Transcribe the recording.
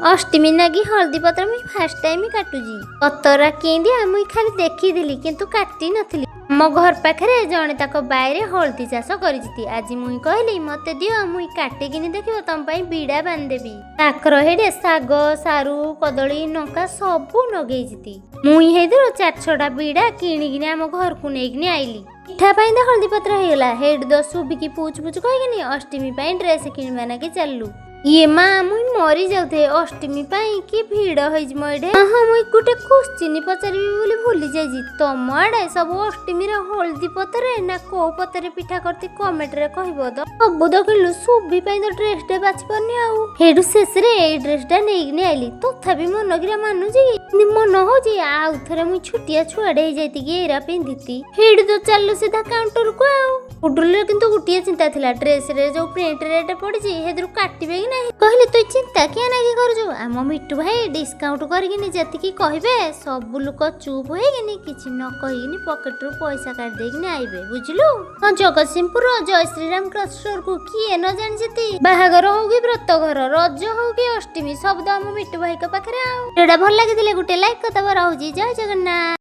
ଅଷ୍ଟମୀ ନାଗି ହଳଦୀ ପତ୍ର ମୁଇଁ ଫାଷ୍ଟ ଟାଇମ୍ କାଟୁଛି। ପତରା କେନ୍ଦିଆ ମୁଇଁ ଖାଲି ଦେଖିଥିଲି, କିନ୍ତୁ କାଟି ନଥିଲି। ଆମ ଘର ପାଖରେ ଜଣେ ତାଙ୍କ ବାଇରେ ହଳଦୀ ଚାଷ କରିଛି। ଆଜି ମୁଇଁ କହିଲି, ମତେ ଦିଅ, ମୁଇଁ କାଟିକିନି ଦେଖିବ ତମ ପାଇଁ ବିଡ଼ା ବାନ୍ଧିଦେବି। ତାଙ୍କର ହେଇଟେ ଶାଗ, ସାରୁ, କଦଳୀ, ଲଙ୍କା ସବୁ ଲଗେଇଛି। ମୁଇଁ ହେଇଥିରୁ ଚାରି ଛଅଟା ବିଡ଼ା କିଣିକିନି ଆମ ଘରକୁ ନେଇକିନି ଆଇଲି। ପିଠା ପାଇଁ ତ ହଳଦୀ ପତ୍ର ହେଇଗଲା। ହେଇଠୁ ତ ସୁବିକି ପୁଚ ପୁଚ କହିକିନି ଅଷ୍ଟମୀ ପାଇଁ ଡ୍ରେସ୍ କିଣିବା ନାଗି ଚାଲିଲୁ। ଇଏ ମା, ମୁଇଁ ମରି ଯାଉଥାଏ। ଅଷ୍ଟମୀ ପାଇଁ କି ଭିଡ ହେଇଛି ମୋ ଏଇଠି। ହଁ, ମୁଇଁ ଗୋଟେ କୋଶ୍ଚିନି ପଚାରିବି ବୋଲି ଭୁଲି ଯାଇଛି। ତମ ଆଡେ ସବୁ ଅଷ୍ଟମୀରେ ହଳଦୀ ପତ୍ରରେ ନା କୋଉ ପତ୍ରରେ ପିଠା କରତି, କମେଣ୍ଟରେ କହିବ ତ। ସବୁ ତ କିଣିଲୁ, ସୁବି ପାଇଁ ତ ଡ୍ରେସଟେ ବାଛି ପାରୁନି। ଆଉ ହେଇଠୁ ଶେଷରେ ଏଇ ଡ୍ରେସଟା ନେଇକିନି ଆଇଲି। ତଥାପି ମନ କିରା ମାନୁଛି କି ମନ ହଉଛି ଆଉ ଥରେ ମୁଇଁ ଛୋଟିଆ ଛୁଆଟେ ହେଇଯାଇତି କି ଏଇରା ପିନ୍ଧିତି। ହେଇଠୁ ତ ଚାଲିଲୁ ସିଧା କାଉଣ୍ଟରକୁ। ଆଉ ଉଡୁଲିର କିନ୍ତୁ ଗୋଟିଏ ଚିନ୍ତା ଥିଲା, ଡ୍ରେସରେ ଯୋଉ ପ୍ରିଣ୍ଟ ରେଟ୍ ପଡିଛି ସେଥିରୁ କାଟିବେ କି ନାହିଁ। କହିଲି, ତୁଇ ଚିନ୍ତା କିଏ ନାଗି କରୁଛୁ? ଆମ ମିଟୁ ଭାଇ ଡିସକାଉଣ୍ଟ କରିକିନି ଯେତିକି କହିବେ, ସବୁ ଲୋକ ଚୁପ୍ ହେଇକିନି କିଛି ନ କହିକିନି ପକେଟରୁ ପଇସା କାଢି ଦେଇକିନି ଆଇବେ, ବୁଝିଲୁ? ହଁ, ଜଗତସିଂହପୁର ଜୟ ଶ୍ରୀରାମ କ୍ଲଥ ଷ୍ଟୋରକୁ କିଏ ନ ଜାଣିଛନ୍ତି? ବାହାଘର ହଉ କି ବ୍ରତ ଘର, ରଜ ହଉ କି ଅଷ୍ଟମୀ, ସବୁ ତ ଆମ ମିଟୁ ଭାଇଙ୍କ ପାଖରେ। ଆଉ ଯୋଉଟା ଭଲ ଲାଗିଥିଲେ ଗୋଟେ ଲାଇକ୍ କରିଦବ। ରହୁଛି, ଜୟ ଜଗନ୍ନାଥ।